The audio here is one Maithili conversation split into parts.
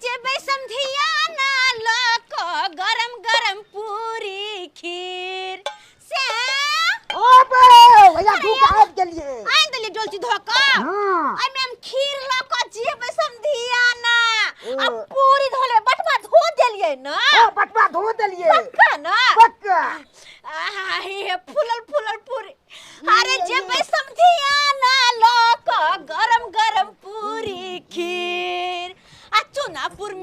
जेबै समधियाना लऽ कऽ गरम गरम पूरी खीर से। ओ बे भैया अरे धू के आबि गेलियै। आनि देलियै डोलची धो कऽ। हाँ। एहिमे हम खीर लऽ कऽ जेबै समधियाना आ ओ। पूरी धोले बटवा धो देलियै ने। हाँ, बटवा धो देलियै। पक्का ना? पक्का। आहा हे हे फूलल फूलल पूरी। अरे जेबै समधियाना लऽ कऽ गरम गरम पूरी खीर आ चुनापुर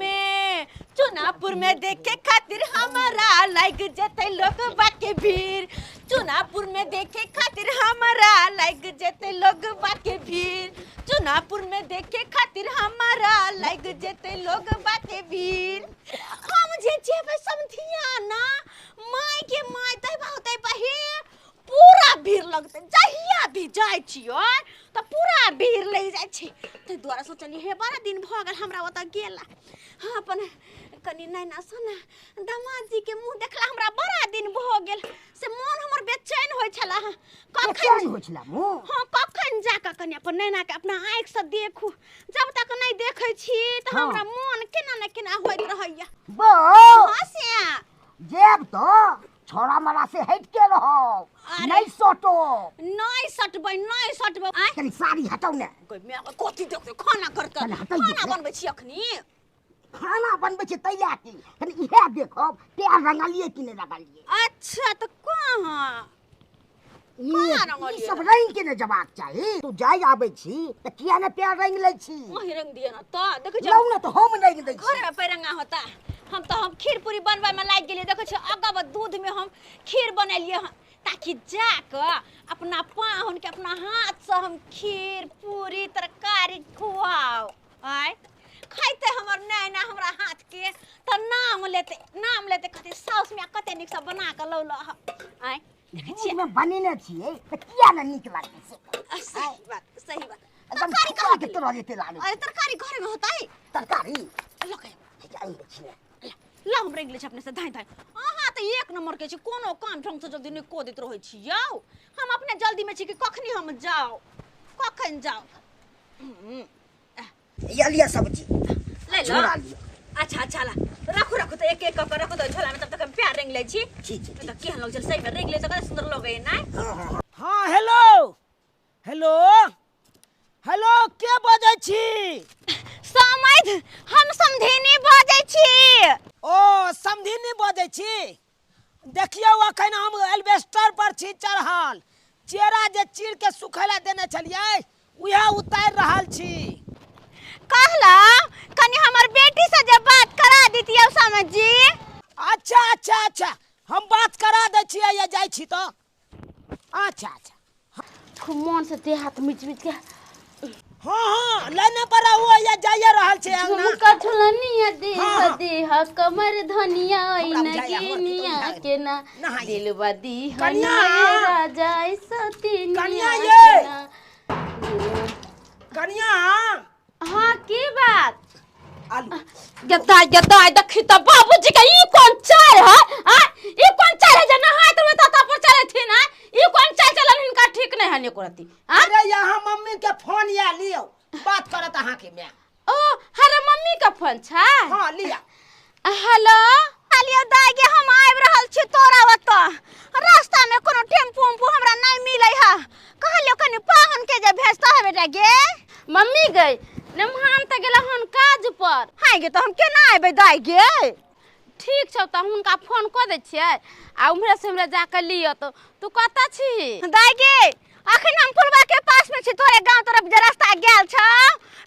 में देखे खातिर हमरा लाग जेतै लोगबा के भीड़। चुनापुर में देखे खातिर हमरा लाग जेतै लोगबा के भीड़। चुनापुर में देखे खातिर हमरा लाग जेतै लोगबा के भीड़। हम जे जेबै समधियाना माय के माय तैबा होतै बहे पूरा भीड़ लगतै। जहिया भी जाइ छियै तऽ पूरा भीड़ लागि जाइ छै। ताहि दुआरे सोचलियै हे बड़ा दिन भऽ गेल हमरा ओतऽ गेला। हाँ अपन कनि नैना सोना दामाद जी के मुँह देखला हमरा बड़ा दिन भऽ गेल से मोन हमर बेचैन होइ छला हँ। कखन बेचैन होइ छला मोन? हाँ कखन जाकऽ कनि अपन नैना के अपना आँखिसँ देखू। जब तक नहि देखै छी तऽ हाँ। हमरा मोन केना ने केना होइत रहैया। बौ हाँ से जेब तऽ छोड़ा मरा से हटि के रहो, अरे। नहीं सटो। नहीं सटबै, नहीं सटबै। आँय? कनि साड़ी हटाउ ने। गै माय, कथी देखबै? खाना करके। कनि हटाइयो खाना ने। बनबै छी अखनी। खाना बनबै छी तै लए की? कनि इएह देखब पैर रंगलियै कि नहि रंगलियै। अच्छा तऽ कहाँ? ई कहाँ रंगलियै? ई सब रंग के ने जबाक चाही। तू जाय आबै छी तऽ किया ने पैर रंग लै छी? अहीं रंग दिअ ने तऽ देखै छी। लौ ने तऽ हम रंग दै छी। घर में पैरंगा होता। हम तऽ हम खीर पूरी बनबै में लागि गेलियै। देखै छियै अगब दूध में हम खीर बनेलियै हँ ताकि जाकऽ अपना पाहुन के अपना हाथसँ हम खीर पूरी तरकारी खुआउ। आँय खैतै हमर नैना हमरा हाथ के तऽ नाम लेतै, नाम लेतै कहतै साउस माय कते नीकसँ बना कऽ लौल हँ। आँय देखै छियै दूध में बनेने छियै तऽ किया ने नीक लागतै से? सही बात, सही बात। एकदम तरकारी खुआ कहाँ के गेलै? तोरा जेतै लागै। अरे तरकारी घर में होतै? तरकारी? लऽ के हे, आनि दै छियै। ला हम रंगि लै छी अपने से धाँइ धाँइ। अहाँ तऽ एक नंबर के छी, कोनो काम ढंग से जल्दी नहि कऽ दैत रहै छी यौ। हम अपने जल्दी में छी कि कखनी हम जाउ, कखन जाउ। या लिअ सब्जी। ले लो। झोरा लिअ। अच्छा अच्छा ला रखू रखू तऽ एक एक कऽ कऽ रखू तऽ झोला में तब तक हम प्यार रंगि लै छी। ठीक छै, तऽ ठीक। केहन लगै छै सही में रंगि लै तऽ कते सुन्दर लगैया नै? हाँ, हाँ, हाँ। हाँ हेलो हेलो हेलो के बजै छी? समैध हम समधिनी बजै छी। ओ समधिनी बजै छी? देखियौ अखन हम एल्बेस्टर पर छी चढ़ल, चेरा जे चीर के सुखै लए देने छलियै उएह उतारि रहल छी। कहला कनि हमर बेटी से जे बात करा दितियै समझ जी। अच्छा अच्छा अच्छा हम बात करा दै छियै, या जाइ छी तऽ। अच्छा अच्छा खूब मन से देह हाथ मिच मिच के। हाँ हाँ लाइन पर रहू, या जाइए रहल छै अंगना। झुमका झुलनिया देह हाँ, हाँ। देह कमर धनिया हमरा बुझाइया, हमरा नगिनिया बुझाइया। के ना नहाइए। दिलवा दी कनिया। राजा सतिनिया कनिया के ये। ना। कनिया। हाँ की बात? आलू। गदा गदा देखी तऽ बाबूजी के ई कोन चाल है? आ ई कोन चाल है जे नहाइत में तता पर चलथिन? आ ई कोन चाल चलन हिनका ठीक नहीं है एको रति। आ अरे यहाँ मम्मी के फोन या लियो, बात करत अहाँ के मैं। ओ हरे मम्मी के फोन छै? हाँ लिया। हेलो लियो दाई गे हम आबि रहल छी तोरा ओतऽ। रास्ता में कोनो टेम्पू उम्पू हमरा नहीं मिलै है। कहलियो कनि पाहुन के जे भेजता है बेटा गे। मम्मी गई नमहान तऽ गेल हन काज पर। हाँ गे तऽ हम केना एबै दाई गे? ठीक छौ तऽ हुनका फोन कऽ दै छियै आ उम्हरे से हमरा जाकऽ लिअ। तऽ तू कतऽ छी? दाई गे अखन हम पुलवा के पास में छी, तोरे गांव तरफ जे रास्ता गेल छौ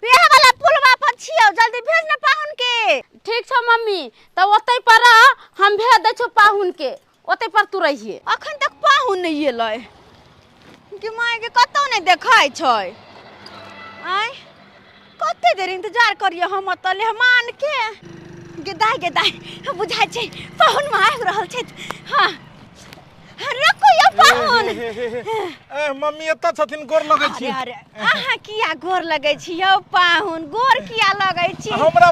वएह वाला पुलवा पर छियौ, जल्दी भेज ने पाहुन के। ठीक छौ मम्मी तऽ ओतै पर रह, हम भेज दै छियौ पाहुन के, ओतै पर तू रहिए। अखन तक पाहुन नहि एलै कि माय के कतौ नहि देखाइ छै। आँय कते देर इंतजार करियै हम ओतऽ मेहमान के। गे दाई बुझाइ छै पाहुन मे आबि रहल छथि। हाँ रखू यौ पाहुन। ए मम्मी एतऽ छथिन, गोर लगै छी। अरे अरे अहाँ किया गोर लगै छी यौ पाहुन, गोर किया लगै छी? हमरा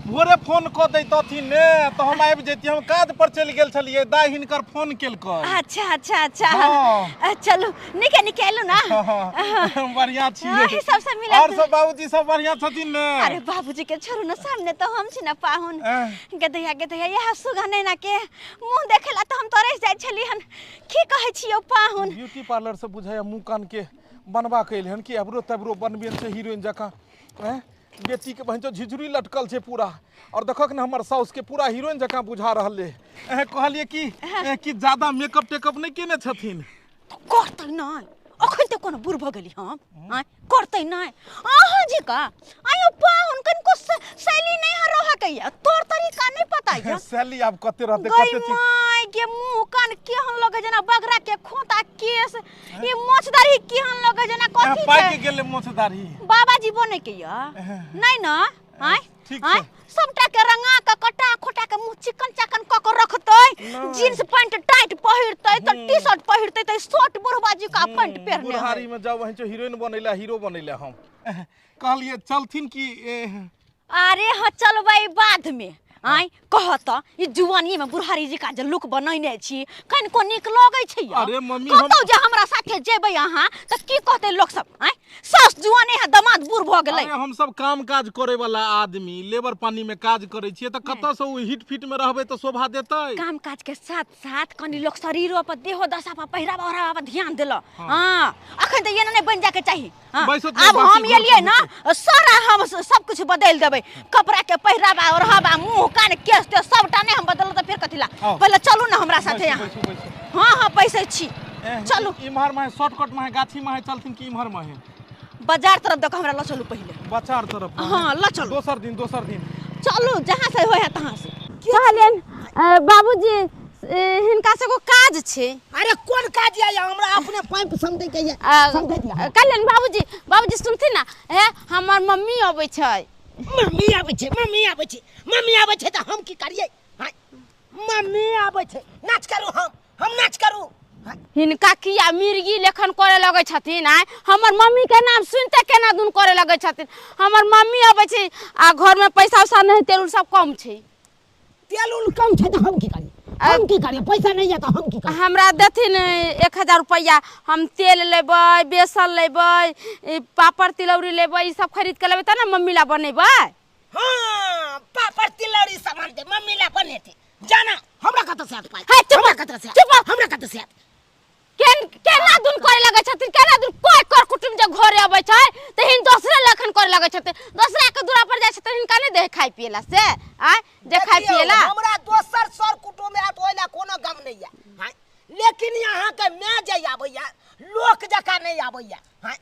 भोरे फोन कऽ दैतथिन ने तऽ हम आबि जैतियै। हम काज पर चलि गेल छलियै, दाइ हिनकर फोन केलकै। अच्छा अच्छा अच्छा। हाँ। चलू निके निके एलू ना। हाँ, बढ़िया छियै। अहीं सबसँ मिलत। और सब बाबूजी सब बढ़िया छथिन ने? अरे बाबूजी के छोड़ू ना, सामने तो हम छी ना पाहुन। गदैया गदैया यह सुगा नैना के मुँह देखेला तऽ हम तरसि जाइ छली हन। की कहै छियौ पाहुन? ब्यूटी पार्लर से बुझाइया मुँह कान के बनबा के एलै हन कि एबरो तेबरो बनबेन छै हीरोइन जकाँ। हैं बेटी के बहन झिझुरी लटकल छै पूरा, और देखक ने हमर साउस के पूरा हीरोइन जकाँ बुझा रहल है। कहलियै कि कि ज्यादा मेकअप टेकअप नहि केने छथिन? करतै नहि, अखन तऽ कोनो बूढ़ भऽ गेली हम। आँय करतै नहि अहाँ जी का? आयो पाहुन कनिको शैली नहि है रहऽ के या तोर तरीका नहि पता या। शैली आब कते रहतै गई कते चीज। माय के मुँह कान केहन लगे जेना बगरा के खोता केस, ई मोछ दाढ़ी केहन लगे जेना कथी पाकि छै? गेलै मोछ दाढ़ी। बाबाजी बने के या नहि न? आँय ठीक आँय छै। सबटा के रंगा के कटा खोटा के मुँह चिकन चाकन कऽ के रखतै, जींस पैंट टाइट पहिरतै तऽ टी शर्ट पहिरतै तऽ शर्ट बुढ़वा जी का पैंट पहिरने है। बुढ़ारी में जाउ वहीं हीरोइन बनैला हीरो बनैला। हम कहलियै चलथिन कि अरे हाँ चलबै बाद में। आँय कह तऽ ई जुआनी में बुढ़ारी जी का जे लुक बनैने छी कनिको नीक लगै छै यौ? अरे मम्मी, हम- कतौ जे हमरा साथे जेबै अहाँ तऽ की कहतै लोक सब? आँय सास जुआने है दमाद बूढ़ भऽ गेलै। अरे हम सब काम काज करे वाला आदमी, लेबर पानी में काज करे छियै तऽ कतऽ से ओ हिट फिट में रहबै तऽ शोभा देतै। काम काज के साथ साथ कनि लोक शरीरो पर देहो दशा पर पहिरावा ओढ़ावा पर ध्यान देलक। हाँ अखन तऽ एना नहि बनि जाके चाही। हाँ, बैसत आब बासी हम घर एलियै पर ना सारा हम सब कुछ बदलि देबै, कपड़ा के पहिरावा ओढ़ावा मुँह कान केश तेश सबटा नहि हम बदलब तऽ फेर कथी ला? आउ। पहिले चलू ना हमरा साथे बैसू, यहाँ। बैसू, बैसू। हाँ हाँ पैसे छी चलू। इम्हर में शॉर्टकट में गाछी में चलथिन कि इम्हर में? बाजार तरफ दऽ कऽ हमरा लऽ चलू पहिले। बाजार तरफ? हाँ लऽ चलू। दोसर दिन दोसर दिन चलू, जहाँ से होय है तहाँ से। कहलियनि बाबूजी हिनका सबके काज छै। अरे कोन काज या? हमरा अपने पाइप समझै के या समझै दिया। कहलियनि बाबूजी बाबूजी सुनथिन ना, हे हमर मम्मी अबै छै। मम्मी आबै छै, मम्मी आबै छै, मम्मी आबै छै तऽ हम की करियै? हाँ, मम्मी आबै छै नाच करू, हम नाच करू। हिनका किया मिर्गी लेखन करे लगै छथिन? आँय हमर मम्मी के नाम सुनते केना दुन करे लगै छथिन। हमर मम्मी अबै छै आ घर में पैसा उसा नहीं, तेल उल सब कम छै। तेल उल कम छै तऽ हम की करियै? हम की करियै? पैसा नहीं है तऽ हम की करियै? हमरा देथिन 1000 रुपैआ, हम तेल लेबै, बेसन लेबै, पापड़ तिलौरी लेबै, ई सब खरीद के लेबै तब ने मम्मी ला बनेबै। हाँ पापड़ तिलौरी सामान दे मम्मी ला बनेतै। जाना हमरा कतऽ से आत पाइ? हे, चुप हमरा कतऽ से आत? चुप। हमरा कतऽ से आत? केना दुन करे लगै छथिन? केना दुन कोइ कर कुटुम जे घरे अबै छै तऽ हिन दोसरे लखन करे लगै छथिन, दोसरा के दूरा पर जाइ छै तऽ हिनका नहि दे खाइ पियला से। आँय जे खाइ देखियौ, पियला। हमरा दोसर सर कुटुम आयत ओहि ला कोनो गम नहीं है। हाँ, लेकिन यहाँ के my जे आबैया लोक जकाँ नहीं आबैया। हाँ,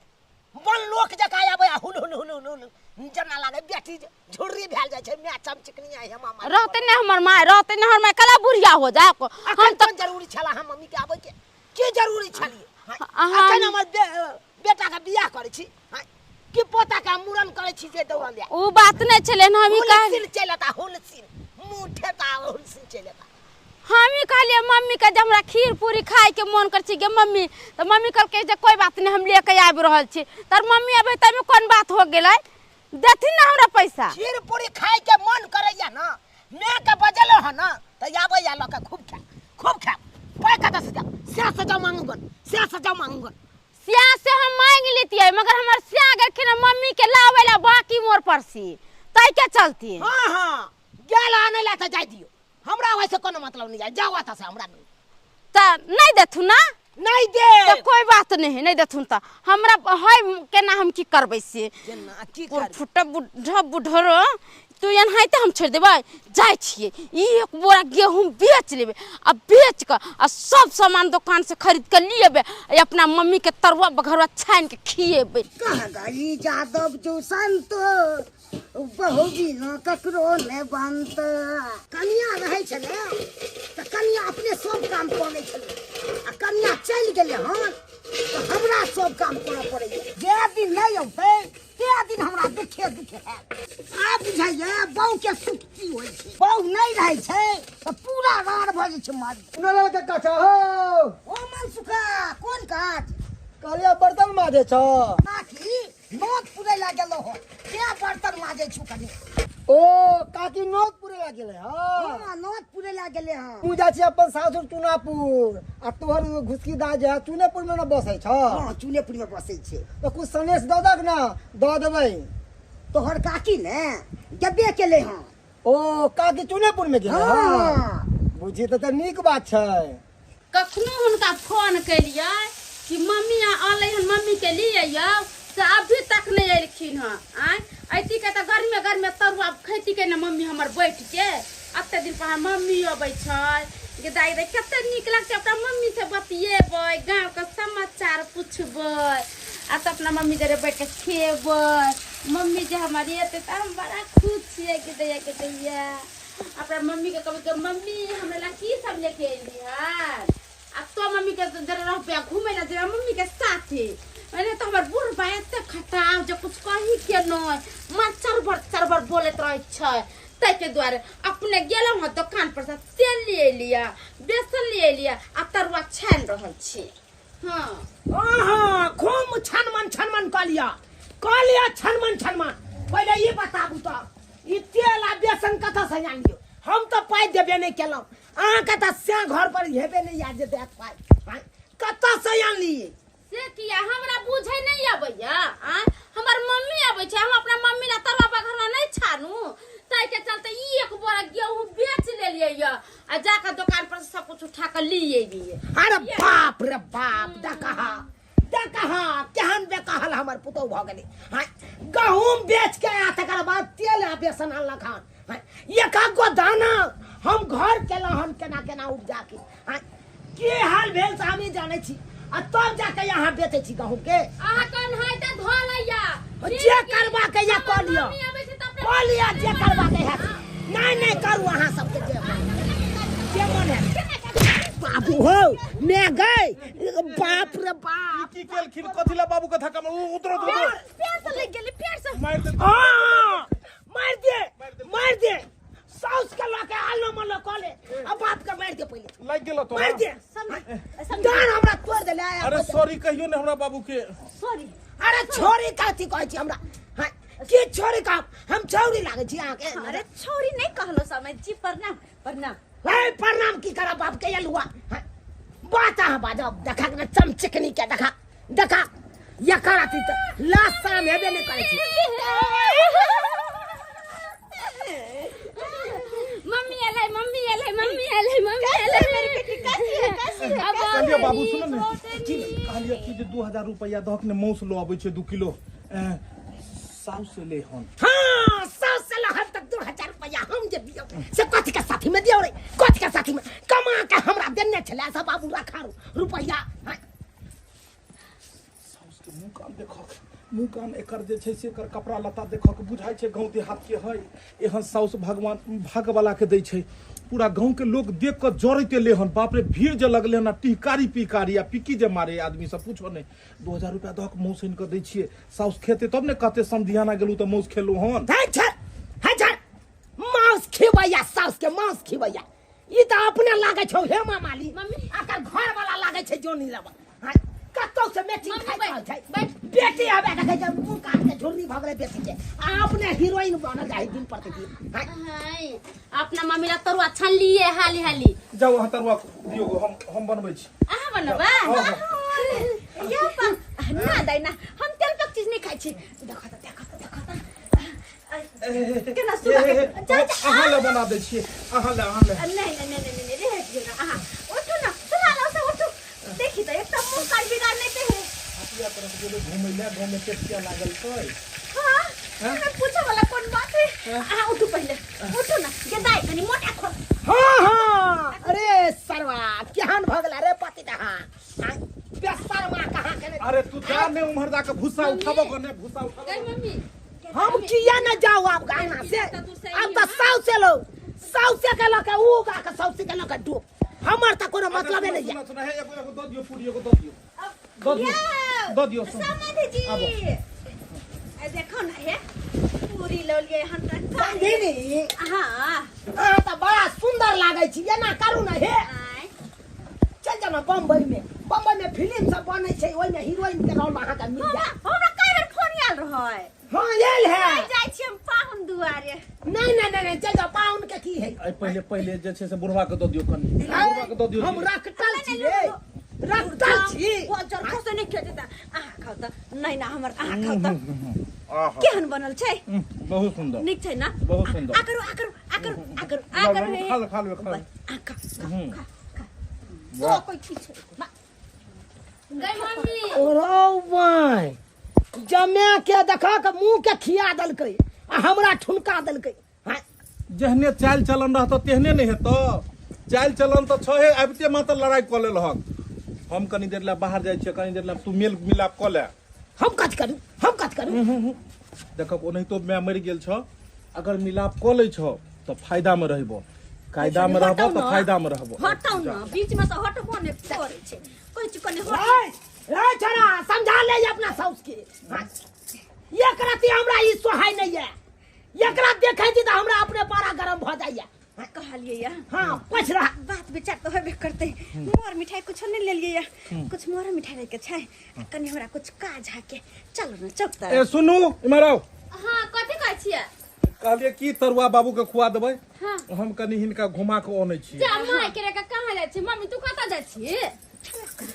बन लोक जकाँ आबैया हुल हुल हुल हुल हुल जेना लागे बेटी झुर्री भेल जाइ छै। My चमचिकनी आइ हम मामा रहतै ने हमर माय, रहतै ने हमर माय, कला बुढ़िया हो जाए। हम तऽ जरूरी छला हम मम्मी के आबै के की जरूरी छलियै? अहाँ अखन हमर बेटा के बियाह करै छी कि पोता के मूड़न करै छी जे दौड़ल जाय? उ बात नहि छलै हम ई हुलसिन चलि एता, हुलसिन मुँह ठेता हुलसिन चलि एता। हम ई कहलियै मम्मी के जे हमरा खीर पूरी खाय के मोन करै छै गे मम्मी, तऽ मम्मी कहलकै जे कोइ बात नहि हम लेके आबि रहल छी। तर मम्मी अबै तैमे कोन बात हो गेलै? देथिन ना हमरा पैसा। खीर पूरी खाय के मन करैया ना, my के बजलो हन ना तऽ आबैया लऽ के खूब खाय, खूब खाय। पाइ कतऽ से जाउ? स्या से जाउ मांगूगन, स्या से जाउ मांगूगन। स्या से हम मांगि लेतियै मगर हमर स्या गेलखिन मम्मी के लाबै ला बाकी मोर पर सी तै के चलती। हाँ हाँ गेल आनै ला तऽ जाय दियौ, हमरा वैसे कोनो मतलब नहीं है। जाओ आता से हमरा नहीं तऽ नहीं देथुन ना? नहीं दे तो कोई बात नहीं, नहीं देथुन तऽ हमरा है केना हम की करबै से? केना की करबै? फुटा बुढ़ा बुढ़रो तू एनाहिते हम छोड़ि देबै? जाइ छियै ई एक बोरा गेहूँ बेच लेबै आ बेच कऽ आ सब सामान दोकान से खरीद कऽ लिएबै आ अपना मम्मी के तरुआ बघरुआ छानि के खिएबै। कह गई जादव जो संत बहु बिना ककरो ने बनत। कनिया रहै छलै तऽ कनिया अपने सब काम कऽ लै छलै आ कनिया चलि गेलै हन तऽ हमरा सब काम करऽ पड़ैया। जे दिन नहि औतै ते दिन हमरा दुखे दुखे हैत। आब बुझाइया बहु के सुख की होइ छै। बहु नहि रहै छै तऽ पूरा राड़ भऽ जाइ छै मारी। नलल के काचा हो। ओ मनसुखा कोन काज? कहलियै बर्तन माजै छौ। काकी नोत पुरै ला गेलो हो, ते बर्तन माजै छु कनी। ओ काकी नोत पूरे ला गेलै हँ। हां, नोत पूरे ला गेलै हँ। तू जाइ छी अपन सासुर चुनापुर आ तोहर घुसकी दाइ जे है चुनेपुर में न बसै छ? हां, चुनेपुर में बसै छै। तऽ कुछ सनेस दऽ दक न, दऽ देबै। तोहर काकी ने गेबे केलै हँ। ओ काकी चुनेपुर में गेलै हँ? हां। बुझी तऽ नीक बात छै। कखनो हुनका फोन केलियै कि मम्मी अलै हन, मम्मी के लिए अइयौ, से अभी तक नहीं एलखिन हँ। आँय अइती के तऽ गर्मे गर्मे तरुआ खैती के ने मम्मी हमर बैठ के। एते दिन पर मम्मी अबै छै गे दाइ, दाइ कते नीक लगतै अपना मम्मी से बतियेबै, गाँव के समाचार पुछबै आ तऽ अपना मम्मी जरे बैठ के खेबै। मम्मी जे हमर एतै तऽ हम बड़ा खुश छियै गे दैया के दैया। अपना मम्मी के कहबै कि मम्मी हमरा ला की सब लेके अयली हन। आ तो मम्मी के जरा रहबै घूमे ला जेबै मम्मी के साथे। मैंने तो हमर बूढ़ बा एते खटाव जे कुछ कही के नहीं, मन चरबर चरबर बोलैत रहै छै। ताहिके दुआरे अपने गेलहुँ हँ दोकान पर से तेल ले एलियै, बेसन ले एलियै आ तरुआ छानि रहल छी। हाँ अहाँ खूब छनमन छनमन कऽ लिअ, कऽ लिअ छनमन छनमन। पहिले ई बताबू तऽ ई तेल आ बेसन कतऽ से आनलियौ? हम तऽ पाइ देबे नहि केलहुँ, अहाँके तऽ से घर पर हेबे नहि आयल जे देत पाइ। आँय, कतऽ से आनलियै? से किया हमरा बुझै नहीं अबैया? आँय हमर मम्मी अबै छै, हम अपना मम्मी ला तरुआ बघरना नहीं छानू, ताहिके चलते ई एक बोरा गेहूं बेच लेलियै य आ जाके दुकान पर से सब कुछ उठा के लिए एलियै। अरे बाप रे बाप, देखहा देखहा केहन बेकहल हमर पुतहु भऽ गेलै। आँय, गहूम बेच के आ तकर बाद तेल आ बेसन आनलक हन। आँय, एक गो दाना हम घर केलहुँ हन केना केना उपजा के। आँय, की हाल भेल से हमही जानै छी आ तब जाके यहाँ बेचै छी गहूम के। अहाँ कन्हाइते धऽ लैया। जे करबा के या कऽ लिअ, कऽ लिअ जे करबा के हैत। नहीं नहीं करू अहाँ सबके जे जे मन है। बाबू हो मैं गए, बाप रे बाप। की केलखिन? कथी ला बाबू के धक्का मार? उतरो उतरो। पैर से लग गेलै, पैर से। मारि देल। हाँ, मार दे मार दे, साउस के लके आलो मलो कऽ ले आ बाप के मार दे पहिले। लागि गेल तोरा? मार दे, डांड हमरा तोड़ देले। अरे सॉरी कहियो ने हमरा बाबू के। सॉरी। अरे छोरी कथी कहै छी हमरा? हाँ, की छोरी का? हम छौरी लागै छी अहाँके? अरे छोरी नहीं कहलो समय जी, प्रणाम प्रणाम। हे प्रणाम की करब बाप के अलुआ? हाँ, बात अहाँ बाजब देखा के चमचिकनी के देखा देखा एकर अथी तऽ लाज शरम हेबे नहि करै छै। मम्मी एलै, मम्मी एलै, मम्मी एलै, मम्मी एलै। मेरी बेटी कैसी है, कैसी है? कहलियै बाबू सुन ने, कहलियै कि जे 2000 रुपैआ दहक ने मौस लो अबै छै 2 किलो। साउस से ले हन। हाँ, साउस से लहन तक 2000 रुपैआ हम जे दियौ से कथी के साथी में दियौ रे? कथी के साथी में कमा के हमरा देने छलै सब बाबू रखा रुपैआ। हाँ, साउस के मुँह कान देखक, मुँह कान एकर जे छै से एकर कपड़ा लत्ता देखक बुझाइ छै गाँव देहात के है। एहन साउस भगवान भागवला के दै छै। पूरा गाँव के लोग देख कऽ जरैते ले हन। बाप रे भीड़ जे लगले हन आ टिहकारी पिहकारी आ पिकी जे मारे आदमी सब पूछो नहीं। 2000 रुपया दहक मौस आनि कऽ दै छियै, साउस खेतै तब ने कहतै समधियाना गेलहुँ तऽ मौस खेलहुँ हन। है छै, है छै, मांस खिबैया साउस के मांस खिबैया। ई तऽ अपने लागै छौ हेमा माली, मम्मी। एकर घर वाला लागै छै जोनी लबा। हाँ, कतौ से मैचिंग मम्मी, खाइत बैठ, रहल छै। बैठ। बेटी आबे देखै छै मुँह कान के झुर्री भऽ गेलै बेटी के आ अपने हीरोइन बनल जाइ दिन प्रतिदिन। हाँ, हाय, अपना मम्मी ला तरुआ छानलियै हाली हाली। जाउ अहाँ तरुआ दियौ, हम बनबै छी। अहाँ बनबै? हाँ, हाँ। या पा ना दाइ ना, हम तेल पक चीज नहीं खाइ छी। देखो त देखो त देखो त केना सुबह के जा जा। अहाँ लए बना दै छियै, अहाँ लए, अहाँ लए। नहीं नहीं नहीं नहीं नहीं, रह दियौ ना अहाँ। उठू ना, सुना लो से उठू। देखी त एकटा मुँह कान बिगाड़ लेते है। हटिया तरफ गेलै घुमै लए, गाँव में टेटिया लागल छै। हाँ, हमरा पूछे वाला कोन बात है? अहाँ उठू पहिले, उठू ना गे दाइ, कनी मोटा खोल। हाँ हाँ, अरे सरवा केहन भऽ गेला रे पति दहा। हाँ, बेसरमा कहाँ के? अरे तू जा ने उम्हर जाके भूसा उठाबो के ने, भूसा उठाबो। गई मम्मी। हम किया न जाऊ आब गाना से? अब तऽ साउस से लो, साउस से के लके ऊ गा के साउस के लके डूब। हमर तऽ कोनो मतलबे नहीं है। सुना सुना, हे एगो एगो दऽ दियौ पूरी, एगो दऽ दियौ, दऽ दियौ, दऽ दियौ। सुन। समधि जी। आबो। ए देखो ना हे पूरी लौलिए हम त समधिनी। हाँ। अहाँ तऽ बड़ा सुंदर लागै छी, एना करू ना हे। आय। चल जाना बम्बई में, बम्बई में फिल्म सब बनै छै, ओहिमे हीरोइन के रोल अहाँके मिल जायत। हमरा कई बेर फोन आयल रहै। हाँ आयल है। जाइ छी हम पाहुन दुआरे। नहीं नहीं नहीं नहीं, चल जाओ, पाहुन के की है? एहि पहिले पहिले जे छै से बुढ़वा के दऽ दियौ कनि, बुढ़वा के दऽ दियौ। हम रखटल छी रे, रखटल छी। वो जर खसो नहीं खेते त अहाँ खाउ त नहीं ना हमर, अहाँ खाउ त। केहन बनल छै? बहुत सुंदर। नीक छै ना? बहुत सुंदर। आ करू आ करू आ करू आ करू आ करू। खा ले, खा ले, खा ले। आ खा खा खा। तो कोई ठीक छै। गई मम्मी। ओ my जमे के देखा के मुंह के खिया देलकै आ हमरा ठुनका देलकै। हाँ। जेहने चालि चलन रहतौ तेहने नहि हेतौ। चालि चलन तऽ छहे, आबिते मात्र लड़ाइ कऽ लेलहक। हम कनी देर लए बाहर जाइ छियै, कनी देर लए तू मेल मिलाप कऽ ले। हम कथी करू, हम कथी करू? देखक ओनाहितो माय मरि गेल छौ, अगर मिलाप कऽ लै छौ तऽ फायदा मे रहबो, कायदा मे रहबो तऽ फायदा मे रहबो। हटाउ ना, बीच में से हटबो ने करै छै। कहै छी कनी हट। रे छोरा, समझा ले अपना साउस के। हाँ। एकरा ते हमरा ई सोहाय नहीं है, एकरा देखै छी तऽ हमरा अपने पारा गरम भऽ जाइया। कहलियै या। हाँ, पूछ रहा। बात विचार तऽ होबे करतै। मोर मिठाई कुछो नहीं लेलियै या, कुछ मोर मिठाई लैके छै। आ कनी हमरा कुछ काज हाके, चलू ने चौक तर। ए सुनू, इम्हर आउ। हाँ, कथी कहै छियै? कहलियै की तरुआ बाबू के खुआ देबै। हाँ। हम कनी हिनका घुमा के अनै छी। जा माय के रे, कहाँ जाइ छी मम्मी? तू कतऽ जाइ छी?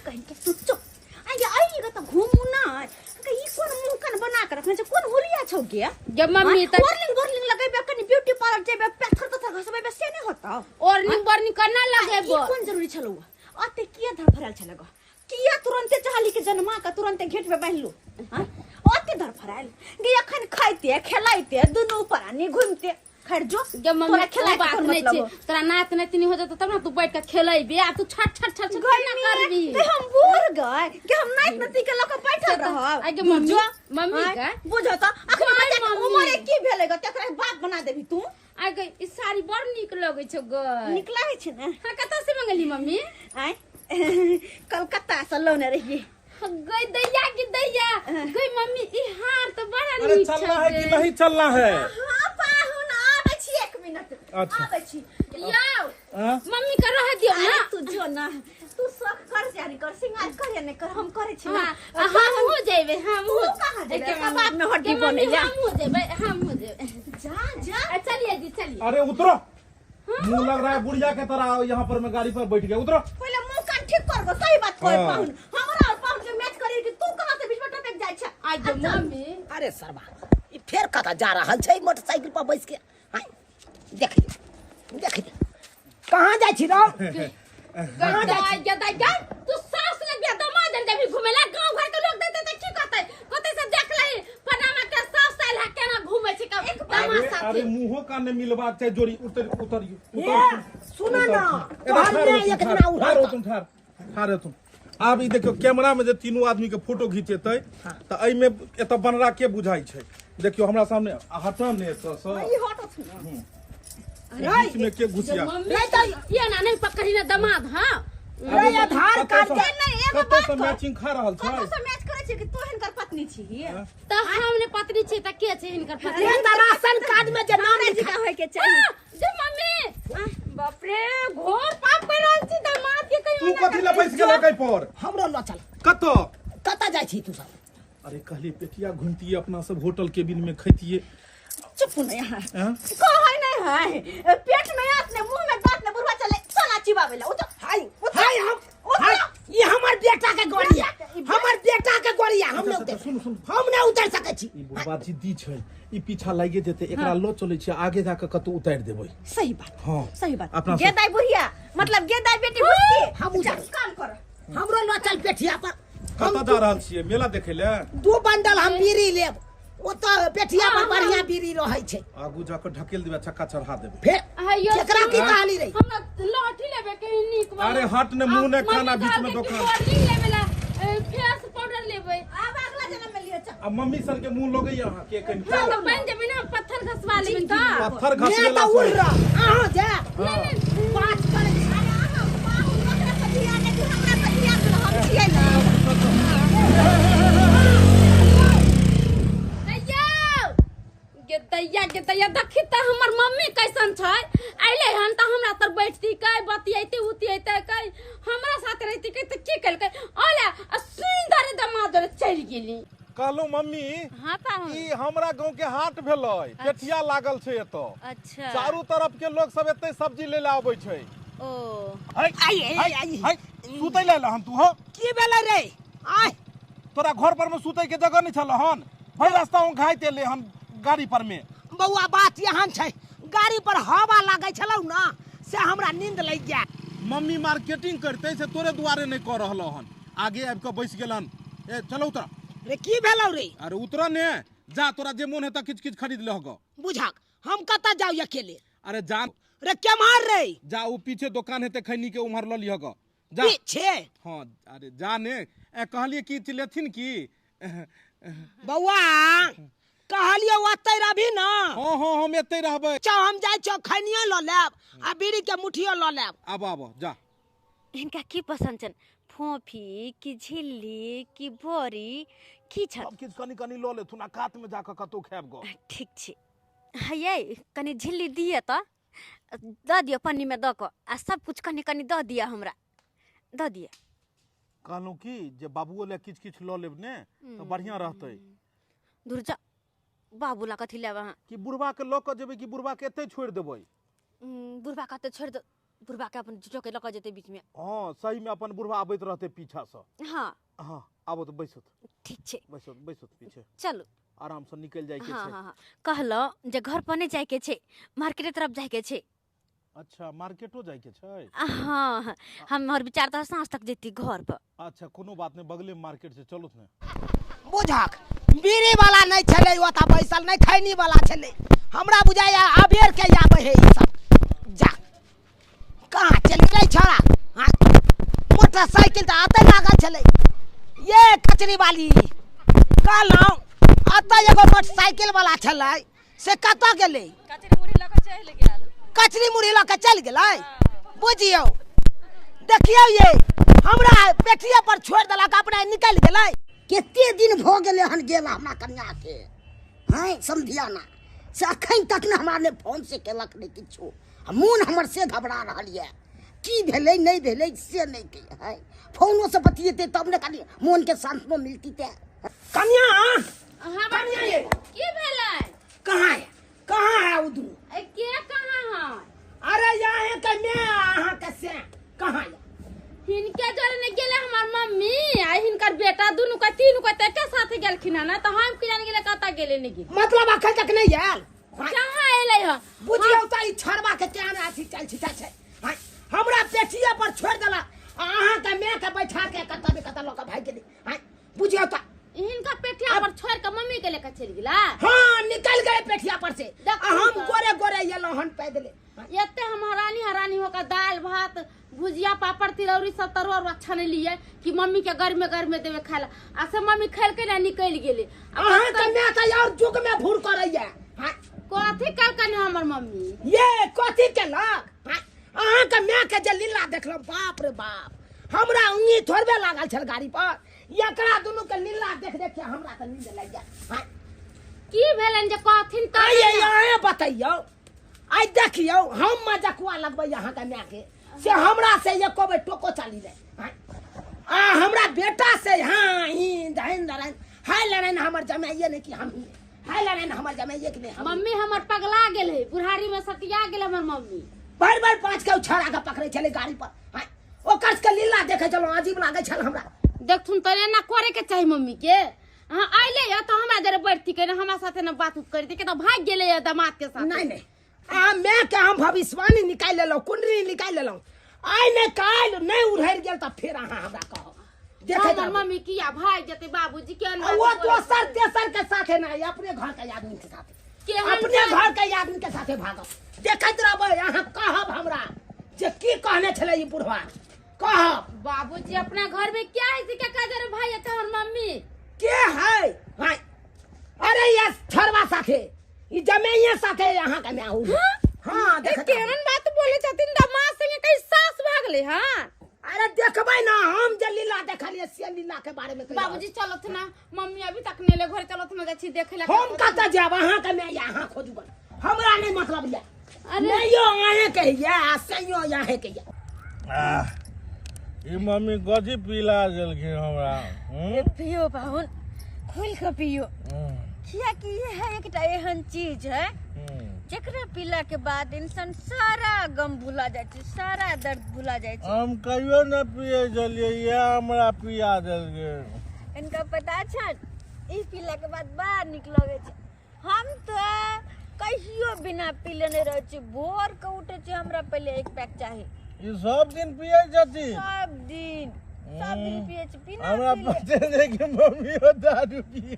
कहीं के तू चुप। आइ आइ ग तऽ घुमू ना। ई कोन मुंह कन बना के रखने छै, कोन हुलिया छौ गे? गे मम्मी तऽ ओरलिंग बोरलिंग लगेबे, कनी ब्यूटी पार्लर जेबे, पत्थर तत्थर घसबेबे से नहीं होतौ। ओरलिंग बोरलिंग केना लगेबो? ई कोन जरूरी छलौ? अते किया धरफड़ायल छलै ग? किया तुरंते चाहली के जन्मा के तुरंते घेट पे बान्हलु? हां, अते धरफड़ायल गे? अखन खाइते खेलाइते दुनू प्राणी घुमते खैर जो। गे मम्मी, तोरा खेलाय के बात कोन नहीं मतलब? छै, तोरा नात नातिनी हो जेतौ तब ना तू बैठ के खेलेबी। आ तू छट छट छट छट केना करबी? ते हम बूढ़ गए कि हम नात नाती के लऽ के बैठल रहब? आगे मम्मी, बुझो? मम्मी आँय, के? बुझो तऽ अखन गै बच्चा के मम्मी। उमरे की भेलै ग, तकरा बाप बना देबी तू? आ गई, ई साड़ी बड़ नीक लगै छौ गै। नीक लागै छै ने? हाँ, कतऽ से मंगली मम्मी? आँय, कलकत्ता से लौने रहियै। गई दैया की दैया, गई मम्मी ई हार तऽ बड़ा अरे नीक चलना छौ है कि गै। नहीं चलना है? हाँ पाहुन, आबै छी एक मिनट। अच्छा। आबै छी। यौ हाँ? मम्मी के रह दियौ अरे ना। तू जो ना, तू शौक कर या नहीं कर, सिंगार कर या नहीं कर, हम करै छी ना। हाँ, आ हमहूँ जेबै, हमहूँ। तू कहाँ जेबै? एके मम्मी। कबाब में हड्डी गे मम्मी, बनैया। हमहूँ जेबै, हमहूँ जेबै। जा जा। आ, चलिए जी, चलिए। अरे उतरो, मुंह लग रहा है बुढ़िया के तरह, यहाँ पर मैं गाड़ी पर बैठ गया, उतरो। पहिले मुंह कान ठीक कर गो, सही बात कह। हाँ। पाहुन, हमरा और पाहुन के मैच करे कि तू कहाँ से बीच में टपक जाइ छै? आ गे मम्मी। अरे सरवा, ई फेर कतऽ जा रहल छै मोटरसाइकिल पर बैस के? हाँ, देखियौ देखियौ कहाँ जाइ छी रौ? कहाँ जाइ छी? गे तू सास लग गया दमाद जब घुमेला, गांव घर के लोग देखते त की कहतै? कहतै से देख लही पनामा के सास आयल है, केना घुमै छै के दमाद अरे साथे। अरे मुंहो कान ने मिलबाक चाही जोड़ी। उतर उतर ए, सुन ना, तोहर माय एक दिना ठार हो उड़त। तुम, ठार ठार हो तुम। आब ई देखियौ, कैमरा में जे तीनू आदमी के फोटो घिचेतै तऽ एहिमे एतऽ बनरा के बुझाइ छै? देखियौ हमरा सामने, आ हटऽ ने एतऽ सँ। ई हटत न। बीच में के घुसिया? मम्मी नहीं तो- ये ना नहीं पकड़ी ना दमाद। हाँ रे, आधार कार्ड के नहीं, एगो कतऽ बात से कह। मैचिंग खा रहल छै? कतऽ से मैच करै छै कि तू हिनकर पत्नी छी? तऽ हम ने पत्नी छी तऽ के छै हिनकर पत्नी? रे, तऽ राशन कार्ड में जे नाम हमरा लिखा जिका होय के चाही। आ, जे मम्मी, बाप रे, घोर पाप कर रहल छी दमाद के। कहियो तू कथी लए बैस गेल कै पर? हमरो लऽ चल। कतऽ कतऽ जाइ छी तू सब? अरे कहलिए पेटिया घुमतिए, अपना सब होटल केबिन में खैतिए। चुप न यहाँ। हाँ? कहै नहीं है, पेट में आत ने मुंह में दांत ने, बुढ़वा चले चना चिबावे ला। उतर। हाय हाय, हम हाय, ई हमर बेटा के गोरिया, हमर बेटा के गोरिया। हम अच्छा, नहीं अच्छा, उतर, सुनू, सुनू। हम नहीं उतर सकै छी। ई बुढ़वा जिद्दी छै, ई पीछा लागे जेतै। एकरा लऽ चलै छियै, आगे जाके कतौ उतारि देबै। सही बात। हाँ। सही बात। अपना सब- गेदाई बुढ़िया, मतलब गेदाई बेटी बुढ़ी। हम जा, उतर। काम कर। हमरो लऽ चल पेठिया पर। कतऽ जा रहल छियै? मेला देखै लए? दू बंडल हम बीड़ी लेब ओतऽ, पेठिया पर बढ़िया बीड़ी रहै छै। आगू जाके ढकेल देबै, चक्का चढ़ा देबै। फेर अयो, केकरा की कहली रे? हमरा लाठी लेबे के नीक वाला। अरे हट ने, मुंह ने आ, खाना, मम्मी बीच में कहलकै कि दोकान। बोर्डिंग लेबे ला, फेस पाउडर लेबै। आब अगला जन्म में लियो, चल। आ मम्मी सन के मुंह लगैया अहाँ के कनि? हाँ तऽ बनि जेबै ने, पत्थर घसवा लेबै तऽ। पत्थर मैं घसबेला तऽ उड़ से। रहा अहाँ जा बात करै छी। अरे अहाँ पाहुन, ओकरा पर ध्यान नहि दियौ, हमरा पर ध्यान दियौ, हम छियै ने। दैया गे दैया गे दैया, देखी तऽ हमर मम्मी कैसन छै। अइले हन तऽ हमरा तर बैठती कै, बतियैती उतियैते कै, हमरा साथ रहती कै, तऽ की केलकै? अले आ सुन्दर दमाद जोरे चलि गेली। कहलहुँ मम्मी। हाँ पाहुन। ई हमरा गांव के हाट भेलै, पेठिया लागल छै एतऽ। अच्छा। चारू तरफ के लोग सब एतै सब्जी ले ले आबै छै। ओ है आई आई आई है, सुतै ले हन तू। हो की भेलै रे? आय तोरा घर पर में सुतै के जगह नहीं छल हन, भरि रास्ता हम घाइत एलै हन गाड़ी पर में। बौआ बात एहन छै, गाड़ी पर हवा लागै छलौ ना से हमरा नींद लागि गेल। मम्मी मार्केटिंग करते से तोरे दुआरे नहीं कर रहल हन, आगे आबि के बैस गेलन। ए चलो उतरा रे। की भेलौ रे? अरे उतर ने, जा तोरा जे मोन हेतऽ किछु किछु खरीद लह गऽ। बुझक हम कतऽ जाउ अकेले? अरे जा रे केम्हर रे? जा ओ पीछे दोकान हेतै खैनी के, उम्हर लऽ लिह गऽ जा। पीछे? हाँ अरे जा ने। ए कहलिए कि लेथिन की बौआ? कहलिए ओतै रहबी ना? हाँ हाँ हम एतै रहबै। चौ हम जाइ छौ, खैनियो लऽ लेब आ बीड़ी के मुठियो लऽ लेब। आबऽ आबऽ जा। हिनका की पसंद छनि? फोफी कि झिल्ली कि बोरी की छनि? सब किछु कनि कनि लऽ लेथुन आ कात में जाकऽ कतौ खायब गऽ। ठीक छै। हयै कनि झिल्ली दिअ तऽ दऽ दिअ, पन्नी में दऽ कऽ आ सब कुछ कनि कनि दऽ दिअ, हमरा दऽ दिअ। कहलहुँ की जे बाबुओ लए किछु किछु लऽ लेब ने तऽ बढ़िआँ रहतै। दूर जा, बाबू ला कथी लेब अहाँ? कि बुढ़बा के लऽ कऽ जेबै कि बुढ़बा के एतै छोड़ि देबै? बुढ़बा के एतै छोड़ि दे, बुढ़बा के अपन झुठो के लऽ कऽ जेतै बीच में। हाँ सही में अपन बुढ़बा आबैत रहतै पीछा से। हाँ हाँ आबो तऽ बैसत। ठीक छै। बैसत बैसत पीछे। चलू आराम से निकलि जाय के हाँ छै। हाँ हाँ कहलहुँ जे घर पर नहि जाय के छै, मार्केटे तरफ जाय के छै। अच्छा मार्केटो जाय के छै? हाँ हमर विचार तऽ साँझ तक जैती घर पर। अच्छा कोनो बात नहीं, बगले में मार्केट छै, चलू ने। बुझक बीड़ी वाला नहीं छलै ओतऽ बैसल, नहीं खैनी वाला छलै। हमरा बुझाइया अबेर के आबै है ई सब। जा कहाँ चलि गेलै छोड़ा? हाँ मोटरसाइकिल तऽ अतै लागल छलै। ये कचरी वाली कहलहुँ अतऽ एगो मोटरसाइकिल वाला छलै से कतऽ गेलै? कचरी मुरही लऽ कऽ चलि गेल। कचरी मुरही लऽ कऽ चलि गेलै? बुझियौ देखियौ ये हमरा पेटिए पर छोड़ि देलक, अपने निकलि गेलै। कते दिन भऽ गेलै हन गेला हमरा कन्या के, हैं समधियाना से अखन तक ने हमरा ने फोन से केलक ने किछो। मोन हमर से घबरा रहल यऽ, की भेलै नहि भेलै से नहि के है। फोनो से बतियेतै तब ने कनि मोन के सांत्वना मिलती। ते कन्या कन्या ये की भेलै? कहाँ है कहाँ है उ दुनू? के कहाँ है? अरे यहाँ के मैं अहाँ के से कहाँ है? हिनके जोरे ने गेले हमर मम्मी आ हिनकर बेटा दुनू के तीनू के एके साथे गेलखिन हन, तऽ हम की जान गेले कतऽ गेले ने गेले। मतलब अखन तक नहीं आयल? कहाँ एलै हन? बुझियौ तऽ ई छड़बा के केहन अथी चल छिटा छै। हमरा पेटिए पर छोड़ि देलक आ अहाँ के माय के बैठा के कतऽ ने कतऽ लऽ कऽ भागि गेलै। बुझियौ तऽ हिनका पेटिया पर छोड़ के मम्मी के लेके चलि गेला। हाँ निकल गए पेटिया पर से आ हम गोरे गोरे एलहुँ हन पैदले। एते हम हरानी हरानी होकर दाल भात भुजिया पापड़ तिलौरी सब तरुआ उरुआ छनलियै कि मम्मी के गर्मे गर्मे देवे खाय ला, आ से मम्मी खेलकै ना निकलि गेलै। अहाँ के माय तऽ और जुग में भूर करैया। कथी केलकनि हमर मम्मी? ये कथी केलक? अहाँ के माय के जे लीला देखलहुँ बाप रे बाप, हमरा उंगी थोड़बे लागल छल गाड़ी पर, एकरा दुनू के लीला देख देख के हमरा तऽ नींद लागि गेल। की भेलनि जे कहथिन तऽ? अहाँ बतैयौ, आइ देखियौ हम मजकुआ लगबै अहाँ के माय के से हमरा से एको बेर टोको चाली नहि। आ हमरा बेटा से हाँ हिंद हिंद हाय लड़ाइन हमर जमाइए नहि कि हम हाय लड़ाइन हमर जमाइए कि नहि। मम्मी हमर पगला गेल है, बुढ़ारी में सटिया गेल हमर मम्मी। बार बार पाँच के छड़ा के पकड़ै छलै गाड़ी पर। ओकर के लीला देखै छलहुँ, अजीब लागै छल हमरा। देखथुन तऽ एना करे के चाही मम्मी के। अहाँ अयलै हँ तऽ हमरा जरे बैठती के हमरा साथे न बात उत करती के तऽ भागि गेलै हँ दामाद के साथ। नहीं नहीं आ मैं के हम भविष्यवाणी निकालि लेलहुँ, कुंडली निकालि लेलहुँ, आइ ने काल्हि नहि उड़हरि गेल तऽ फेर अहाँ हमरा कहब। देखै हमर मम्मी किया भागि जेतै बाबूजी के? वो दोसर तेसर के साथे नहि, अपने घर के आदमी के साथे, अपने घर के आदमी के साथे भागब। देखैत रहबै अहाँ कहब हमरा जे की कहने छलै ई बुढ़वा। कहब बाबूजी अपना घर में क्या है के काजर भाई है हमर मम्मी के है? अरे ये छड़वा साथे ई जमैया साथे यहाँ के मैं हूँ। हाँ देख केहन बात बोले छथिन दामाद संगे कहीं सास भागले। हाँ अरे देखबै ना हम जे लीला देखलियै से लीला के बारे में। बाबूजी चलत ना मम्मी अभी तक नहीं ले घर, चलत ना जाइ छी देखे ला। हम कतऽ जायब? अहाँ के मैं यहाँ खोजबै, हमरा नहीं मतलब या। अरे यो अहाँ के या सैयो यहाँ के या। ई मम्मी गजी पिला देलखिन हमरा। पियो पाहुन, खोल के पियो, कियाकि यह एकटा एहन चीज है जेकरा पीला के बाद इंसान सारा गम भुला जाइ छै, सारा दर्द भुला जाइ छै। हम कहियो न पिए छलियै, इएह हमरा पिया देलकै। इनका पता छन ई पीला के बाद बड़ा नीक लगै छै। हम तऽ कहियो बिना पीले नहि रहै छी। भोर के उठै छी, हमरा पहिले एक पैक चाही। ई सब दिन पिए छथिन? सब दिन, सब दिन पिए छी। बिना हमरा पीले पते नहि कि मम्मियो दारू पिए।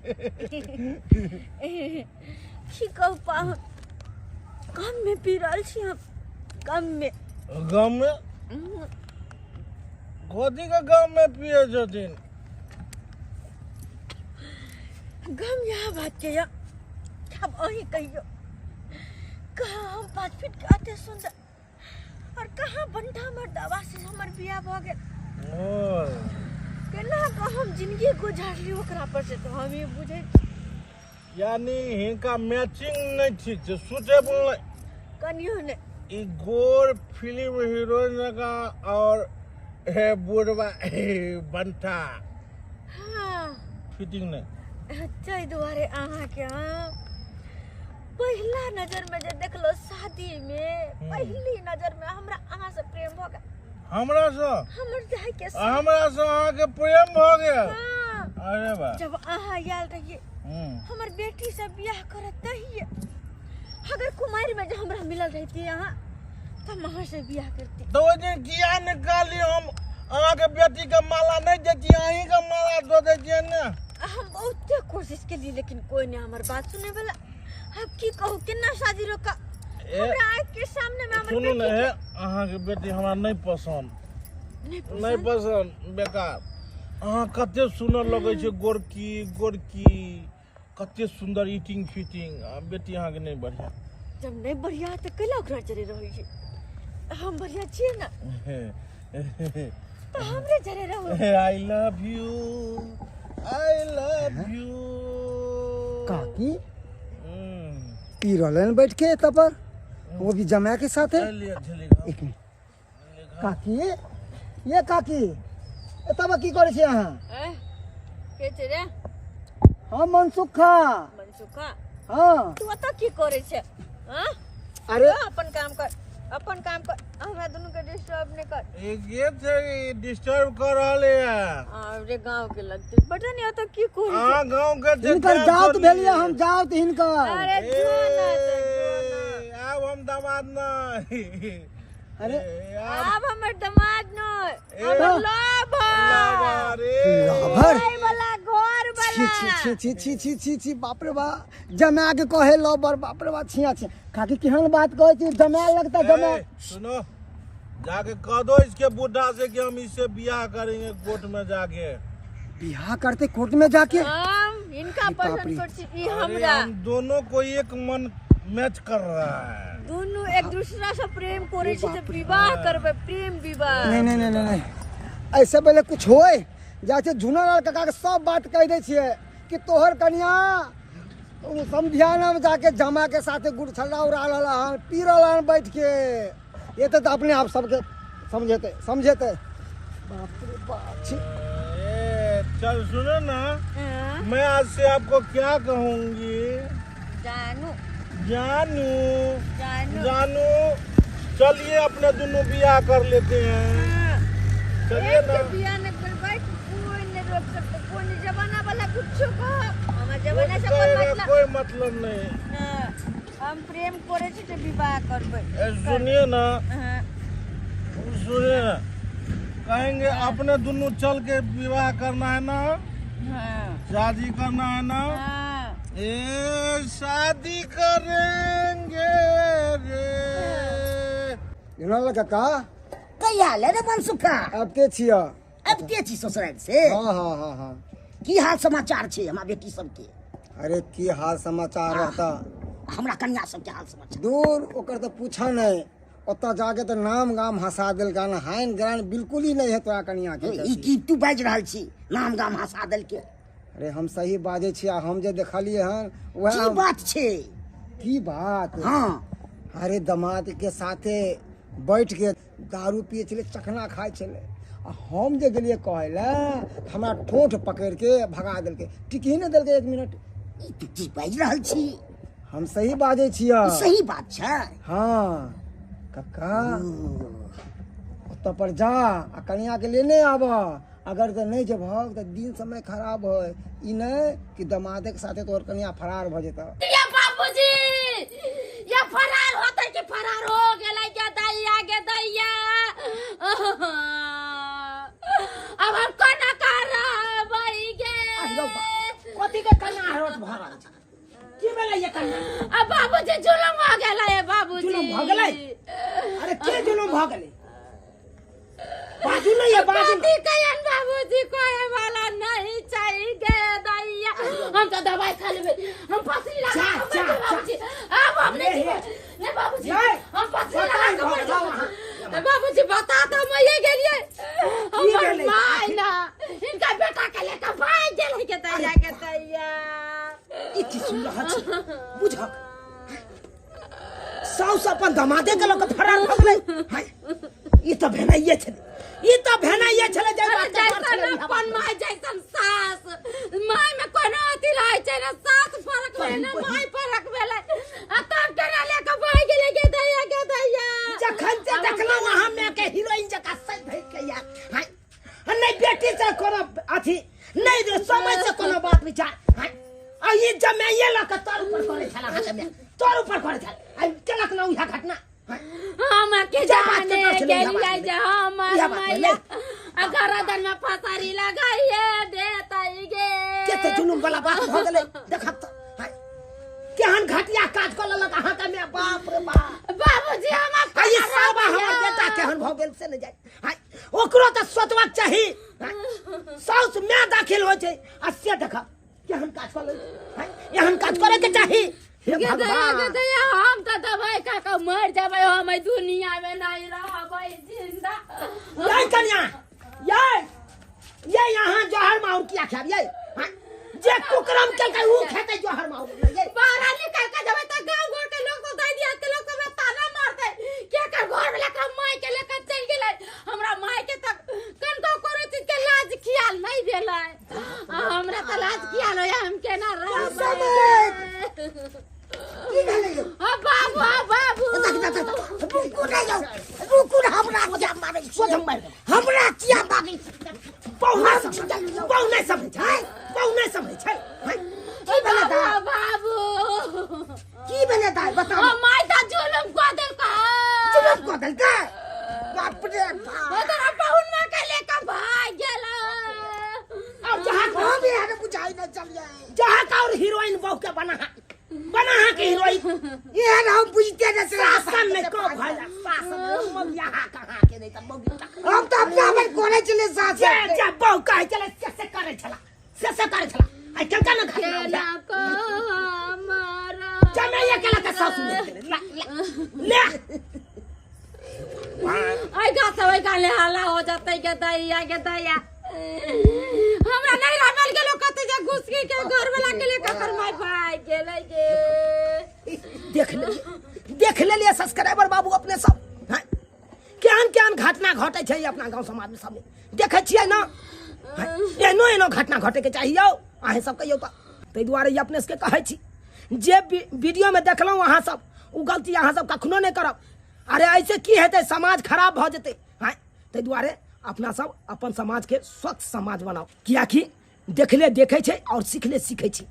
की कहू पाहुन, कम में पी रहल छी हम, कम में। गाम में? कथी के गाम में पिए छथिन? गम यह बात के या अब अहीं कहियो, कहाँ हम 5 फीट के अते सुंदर और कहाँ बंठा मर्दावा से हमर बियाह भऽ गेल। ओ केना कऽ हम जिंदगी गुजारली ओकरा पर से तो हम ही बुझै छी। यानी हिनका मैचिंग नहीं ठीक छै, सुटेबल नहीं। कनियो नहि। ई गोर फिल्म हीरोइन जकाँ और हे बुढ़वा हे बंठा। हाँ। फिटिंग नहीं। ताहि दुआरे अहाँके हम पहिला नजर में जे देखलो शादी में, पहिली नजर में हमरा अहाँ से प्रेम भऽ गेल। हमरा से? हमर जाय के हमरा से अहाँके प्रेम भऽ गेल? हाँ। अरे वाह। जब अहाँ आयल रहिए हमर बेटी से बियाह करत तहिए, अगर कुमारी में जे हमरा मिलल रहती अहाँ, तऽ हम अहाँ से बियाह करती। तऽ ओहि दिन किया निकाली हम अहाँके बेटी के माला नहीं देती, अहीं के माला दऽ दै छियै ने? हम बहुते कोशिश केलिए लेकिन कोई नहीं हमर बात सुने वाला। अब की कहू, केना शादी रोका? हमरा आँख के सामने में हमर सुनू ने, बेटी के अहाँके बेटी हमरा नहीं पसंद। नहीं पसंद? नहीं पसंद, बेकार। अहाँ कते सुनर लगै छै, गोरकी गोरकी, कते सुंदर ईटिंग फिटिंग, आ बेटी अहाँके नहीं बढ़िया। जब नहीं बढ़िया तऽ कैला ओकरा जरे रहै छै? हम बढ़िया छियै ने तऽ हमरे जरे रहू। I love you, I love you. काकी पी रहलन बैठ के एतऽ पर, वो भी जमा के साथे। एक मिनट काकी, ये काकी एतऽ की करै छी अहाँ? के छै रे? हम मनसुखा। मनसुखा? हाँ। तू एतऽ की करै छै? हाँ? अरे अपन काम कर, अपन काम कर, हमरा दुनू के डिस्टर्ब नहीं कर। ये छै डिस्टर्ब कर रहल है। अरे गांव के लगते पता नहीं एतऽ की करै छै। हां गांव के छै, हिनकर जात भेलियै हम, जात हिनकर। अरे जो ना तो जो ना, आब हम दामाद नहीं। अरे आब हमर दामाद नहीं, हमर लवर। लवर? वाला घर वाला। छी छी छी छी छी छी, बाप रे बा, जमा के कहे लवर, बाप रे बा, छिया छिया। काकी केहन बात कहै छी, जमा लगता जमा। सुनो, जाके कह दो इसके बुढ़ा से कि हम इससे बियाह करेंगे कोर्ट में जाके। बियाह करते कोर्ट में जाके? हम इनका पसंद कर छी, ई हमरा। हम दोनों को एक मन मैच कर रहा है। दोनों एक दूसरा से प्रेम करे छी त विवाह करबे, प्रेम विवाह। नहीं नहीं नहीं नहीं, ऐसे पहले कुछ होए जाके झुनालाल काका के सब बात कह दै छियै कि तोहर कनिया समधियाना में जाके जमा के साथे गुड़ छल्ला उड़ा रहल हन, पी रहल हन बैठ के। ये तो अपने आप सबके समझेते समझेते। बाप रे बाप, छी। चल सुनो ना, मैं आज से आपको क्या कहूँगी? जानू जानू जानू जानू, चलिए अपने दोनों बियाह कर लेते हैं। चलिए ना। बियाह नहीं करबै, कोई नहीं रोक सकते, कोई नहीं, जमाना वाला कुछ को हमार जमाना से कोई मतलब, कोई मतलब नहीं। हम प्रेम करे छी त विवाह करबै। सुनिए ना, सुनिए ना, कहेंगे अपने दोनों चल के विवाह करना है ना, शादी करना है ना, ए शादी करेंगे रे। झुनालाल काका कहिया ले रे मनसुखा? अब के छिया? अब के छी ससुराल से? हाँ हाँ हाँ हाँ। की हाल समाचार छे हमार बेटी सबके? अरे की हाल समाचार रहता, हमरा कन्या सबके हाल समाचार दूर ओकर तो पूछा नहीं। ओतऽ जाके तो नाम गाम हंसा देलका ना, हाइन ग्रान बिल्कुल ही नहीं है तोरा कन्या के। ई की तू बाजि रहल छी नाम गाम हंसा देलके? अरे हम सही बाजै छी, हम जे देखलियै हन वएह की बात छे? की बात? हाँ। अरे दमाद के साथे बैठ के दारू पिए छलै, चखना खाइ छलै, आ हम जे गेलियै कहै लए तऽ हमरा ठोंठ पकड़ि के भगा देलकै, टिकही नहि देलकै 1 मिनट। ई तू की बाजि रहल छी? हम सही बाजै छियै। ई सही बात छै? हाँ कक्का, ओतऽ पर जा आ कनिया के लेने आब। अगर जे नहि जेबहक तऽ दिन समय खराब है, ई नहि कि दमादे के साथे तोहर कनिया फरार भऽ जेतऽ। ये बाबूजी, ये फरार होते कि फरार हो गेलै गे दैया, गे दैया। अब हम कोना करबै गे? अरे बा, कथी के कन्ना हरत भऽ रहल छै? की भेलै ये कन्ना? अब बाबूजी जुलुम भऽ गेलै बाबूजी। जुलुम भऽ गेलै? अरे के जुलुम भऽ गेलै? बाजू नहीं है, बाजू। कथी कहियन बाबूजी, कोई वाला नहीं चाहिए गे दैया। हम तो दवाई खा लेबै, हम फसली लगा जा, के जा, मर जेबै जा। बाबूजी। अब हम नहीं ले, जीबै। ले। नहीं बाबूजी, ले। हम फसली बताइ लगा के भऽ मर जाउ जेबै। अहाँ। बाबूजी बता तो मरिए गेलियै। की हमर भेलै? माय ना इनका बेटा के लेके भागि गेलै गे दैया, गे दैया। ई की सुन रहल छी? बुझक साउस अपन दमादे के लऽ के फरार भऽ गेलै। हाय, ई तऽ भेनाइए छलै, ई तऽ भेनाइए छलै। जे अरे बात के डर जैसन छलै, अपन माय जैसन सास, माय में कोनो अथी रहै छै ने, सास फरक भेलै ने, माय फरक भेलै, आ तब केना लेके भागि गेलै गे दैया, गे दैया। जखन से देखलहुँ अहाँ माय के हीरोइन जकाँ सजि धजि के यार, हाय, आ नहि बेटी से कोनो अथी नहि, रे समय से कोनो बात विचार। हाय, आ ई जमाइए लऽ के तोर ऊपर करै छल, अहाँके माय तोर ऊपर करै छल, आ केलक ने उएह घटना। हाय, हम के जे बात के जाने डर छलै, उएह बात गेलियै भेलै। जे हमर उएह बात मैया भेलै। आ गरदन में फसरी लगाइए देतै गे। कते जुलुम वाला बात भऽ गेलै देखक तऽ। हाय, केहन घटिया काज कऽ लेलक अहाँके माय, बाप रे बाप। बाबूजी हम आ ई सब हमर बेटा केहन भऽ गेल से नहि जाय। हाय, ओकरो तऽ सोचबाक चाही। हाय, साउस माय दाखिल होइ छै आ से देख केहन काज कऽ लेलक। हाय, एहन काज करैके चाही? हे गे दैया, गे भगवान। दैया, हम तऽ दवाई खा कऽ मरि जेबै, हम एहि दुनिया में नहीं रहबै जिंदा। यै कन्या, यै, यै, यहाँ जहर माहुर किया खायब यै? हाय, जे कुकरम केलकै ऊ खेतै जहर माहुर यै। बाहर निकल के जेबै तऽ गाँव घर के लोग सब दै दिया के लोग सब ताना मारतै के एकर घर वाला एकरा माय के लेकर चलि गेलै। हमरा माय के तऽ कनको कोनो चीज के लाज खियाल नहीं भेलै, आ हमरा तऽ लाज खियाल होइया, हम केना रहबै? की भेलै यौ? आ बाबू, आ बाबू। देख, देख, देख, रुकू ने यौ, रुकू ने, हमरा किया मारै छी? सोझ हम मारि देबै। हमरा किया मारै छी? बहु नहि समझै, बहु नहि समझै छै, बहु नहि समझै छै। हाय, की भेलै बाबू, दाइ? आ बाबू। की भेलै दाइ, बताउ। आ माय तऽ जुलुम कऽ देलकै। जुलुम कऽ देलकै? बाप रे बाप। ओ तोरा पाहुन माय के लेके भागि गेलै। और जहाँ हम एहन बुझाइ नहि छलियै। जहाँ का और हीरोइन बहु के बना बना के हीरोइन एहन हम बुझिते नहि छलियै। शासन में को भैया शासन में मौगिया कहाँ के नहीं त मौगी तक। हम तऽ अपना भरि करै छलियै सास। जे जे बहु कहै छलै से से करै छला, से से करै छला। आइ केलका न घटना केना उठा। कऽ हमरा जमाइए केला के सासु नहि केलै। ला, ला, ले। ओइ गाछ से ओइ गाले हल्ला हो जतै गे दैया, गे दैया। हमरा नहीं रामल गेलो कते जे घुसकी के घर वाला के लेके कर माय भाग गेलै गे। देख लेलियै, देख लेलियै सब्सक्राइबर बाबू अपने सब। हैं? केहन केहन घटना घटै छै अपना गाँव समाज में सबमे देखै छियै ने। हैं? एहनो एहनो घटना घटैके चाही यौ, अहें सब कहियौ तऽ। ताहि दुआरे ई अपने सबके कहै छी जे वीडियो में देखलहुँ अहाँ सब, ओ गलती अहाँ सब कखनो नहि करब। अरे ऐसे की हेतै, समाज खराब भऽ जेतै। हैं? ताहि दुआरे अपना सब अपन समाज के स्वच्छ समाज बनाउ, कियाकि देखले देखै छै और सीखले सीखै छै।